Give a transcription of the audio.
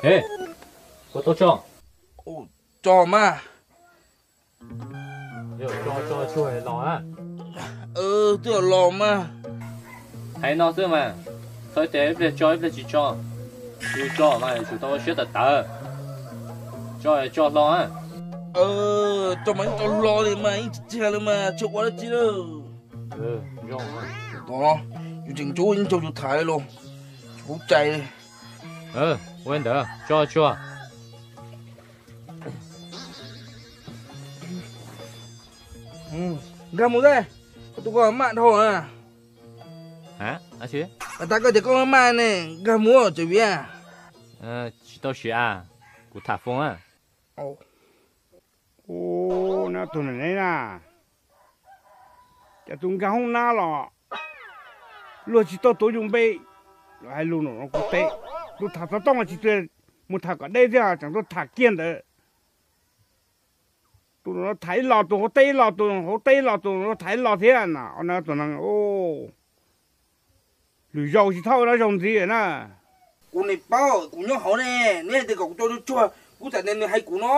Ej, koj tau tso? Tso mas. Tso tso tsuag los a. Twb los mas. Hais no xwb mas, txhob tias ib pliag tso ib pliag tsis tso. Yus tso mas yuav tsum tau ua siab tawv tawv. Tso tso hlo a. Tso mas yeej tso hlo li mas yeej tsis txiag li mas tsis ua dab tsi lawm. Tod, yus tseem ntsuab yeej nrog yus tham li los, tsis paub cai li. Ua ntawd tso tsuag. Nkag mus xwb, koj tus koj maj dhau na. Has tas koj tias koj maj ne, nkag mus tsev viv. Tsis tau siav, kuv tham foos a. Tus nam neb na, cas tus nkag hoob nab los luag tsis tau tuav yus npe, los hais lus no kuv teb. Tus tham xov tooj los tsis mus tham kom deb thiab tseem tuaj tham kiag ntawd. Tus no tham ib los tus hauv teb ib los tus hauv teb ib los tus no tham ib los thiab na. Tus neeg lwm zaus tsis txhob ua no zaus ntxiv na. Kuv niam paub kuv nyob hauv ne, neb hais tias kom kuv tso tsuag tsuag, kuv txawm tias nws hais kuv no.